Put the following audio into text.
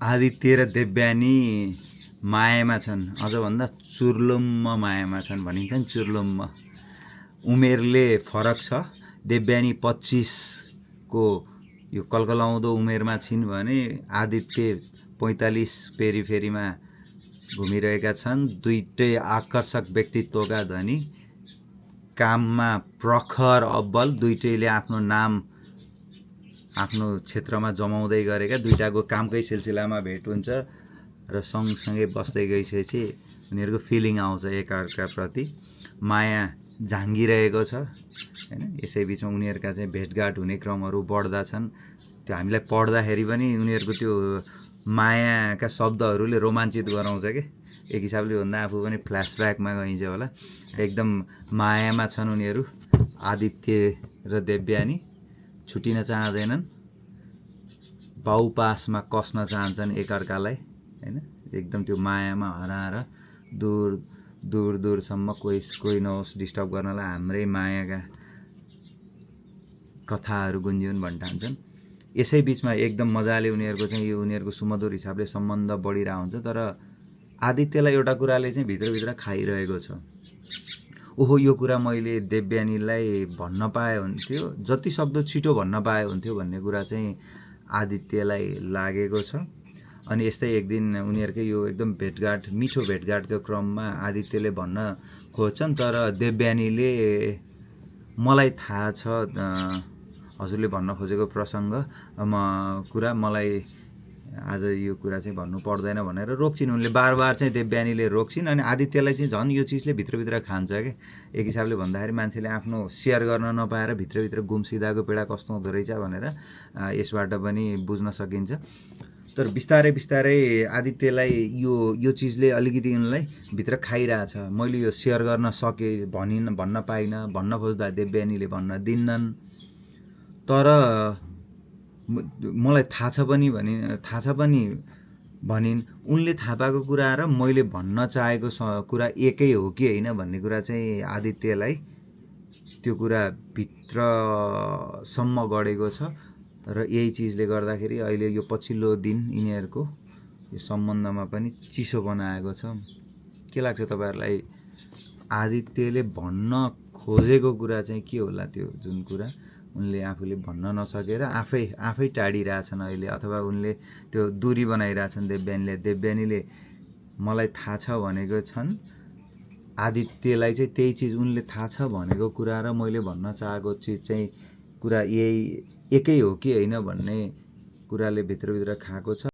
आदित्य र देवयानी मायामा छन्, अझ भन्दा चुर्लुम्म मायामा छन् भनिन्छ नि। चुर्लुम्म उमेरले फरक छ। देवयानी 25 को यो कलकलाउँदो उमेरमा छिन् भने आदित्य 45 पेरिफेरीमा घुमिरहेका छन्। दुईटै आकर्षक व्यक्तित्वका धनी, काममा प्रखर अब्बल, दुईटैले आफ्नो नाम आफ्नो क्षेत्रमा जमाउँदै गरेका। दुईटाको कामकै सिलसिलामा भेट हुन्छ र सँगसँगै बस्दै गइसकेपछि उनीहरूको फिलिङ आउँछ एकअर्काप्रति, माया झाँगिरहेको छ हैन। यसै बिचमा उनीहरूका चाहिँ भेटघाट हुने क्रमहरू बढ्दा छन्। त्यो हामीलाई पढ्दाखेरि पनि उनीहरूको त्यो मायाका शब्दहरूले रोमाञ्चित गराउँछ के। एक हिसाबले भन्दा आफू पनि फ्ल्यासब्याकमा गइन्छ होला। एकदम मायामा छन् उनीहरू, आदित्य र देवयानी। छुटिन चाहँदैनन्, बाउपासमा कस्न चाहन्छन् एकअर्कालाई हैन। एकदम त्यो मायामा हराएर दूर दूर दूरसम्म कोही नहोस् डिस्टर्ब गर्नलाई, हाम्रै मायाका कथाहरू गुन्जिउन् भनिठान्छन्। यसै बिचमा एकदम मजाले उनीहरूको चाहिँ यो उनीहरूको सुमधुर हिसाबले सम्बन्ध बढिरहेको हुन्छ। तर आदित्यलाई एउटा कुराले चाहिँ भित्रभित्र खाइरहेको छ। ओहो, यो कुरा मैले देवयानीलाई भन्न पाए हुन्थ्यो, जति सक्दो छिटो भन्न पाए हुन्थ्यो भन्ने कुरा चाहिँ आदित्यलाई लागेको छ। अनि यस्तै एक दिन उनीहरूकै यो एकदम भेटघाट, मिठो भेटघाटको क्रममा आदित्यले भन्न खोज्छन्, तर देवयानीले मलाई थाहा छ हजुरले भन्न खोजेको प्रसङ्ग कुरा मलाई आज यो कुरा चाहिँ भन्नु पर्दैन भनेर रोक्छिन्। उनले बार चाहिँ देवयानीले रोक्छिन्। अनि आदित्यलाई चाहिँ झन् यो चिजले भित्रभित्र खान्छ क्या। एक हिसाबले भन्दाखेरि मान्छेले आफ्नो सेयर गर्न नपाएर भित्रभित्र गुमसिदाको पीडा कस्तो हुँदो रहेछ भनेर यसबाट पनि बुझ्न सकिन्छ। तर बिस्तारै बिस्तारै आदित्यलाई यो चिजले अलिकति उनलाई भित्र खाइरहेछ। मैले यो सेयर गर्न सकेँ भन्न पाइनँ, भन्न खोज्दा देवयानीले भन्न दिन्नन्। तर मलाई थाहा छ पनि भनिन्। उनले थाहा पाएको कुरा र मैले भन्न चाहेको कुरा एकै हो कि होइन भन्ने कुरा चाहिँ आदित्यलाई त्यो कुरा भित्रसम्म गढेको छ। र यही चिजले गर्दाखेरि अहिले यो पछिल्लो दिन यिनीहरूको यो सम्बन्धमा पनि चिसो बनाएको छ। के लाग्छ तपाईँहरूलाई? आदित्यले भन्न खोजेको कुरा चाहिँ के होला? त्यो जुन कुरा उनले आफूले भन्न नसकेर आफै टाढिरहेछन् अहिले, अथवा उनले त्यो दूरी बनाइरहेछन् देवयानीले। देवयानीले मलाई थाहा छ भनेको छन्, आदित्यलाई चाहिँ त्यही चिज उनले थाहा छ भनेको कुरा र मैले भन्न चाहेको चिज चाहिँ कुरा यही एकै हो कि होइन भन्ने कुराले भित्रभित्र खाएको छ।